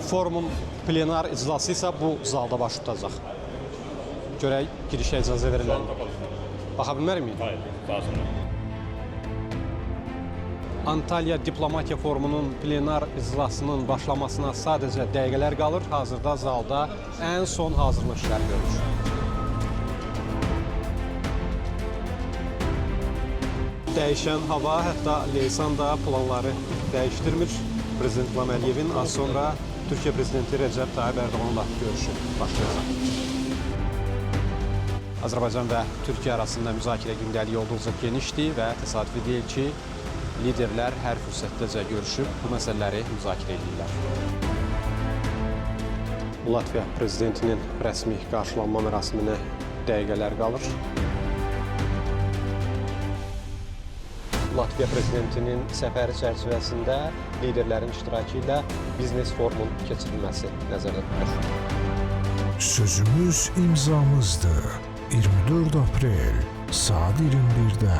Forumun plenar iclası isə bu zalda baş tutacaq. Görək girişə icazə verirlərmi? Baxa bilmərikmi? Hayır, daha sonra. Antalya Diplomatiya Forumunun plenar iclasının başlamasına sadəcə dəqiqələr qalır. Hazırda zalda ən son hazırlıq işləri görülür. Dəyişən hava, hətta leysan da planları dəyişdirmir. Prezident İlham Əliyevin az sonra Türkiyə prezidenti Rəcəb Tayyib Ərdoğanla görüşü başlayacaq. Azərbaycan və Türkiyə arasında müzakirə gündəliyi olduqca genişdir və təsadüfi deyil ki, liderlər hər fürsətdəcə görüşüb bu məsələləri müzakirə edirlər. Latviya prezidentinin rəsmi qarşılanma mərasiminə dəqiqələr qalır. Latviya prezidentinin səfəri çərçivəsində liderlərin iştirakı ilə biznes forumun keçirilməsi nəzərdə tutulur. Sözümüz imzamızdır. 24 aprel saat 21-də.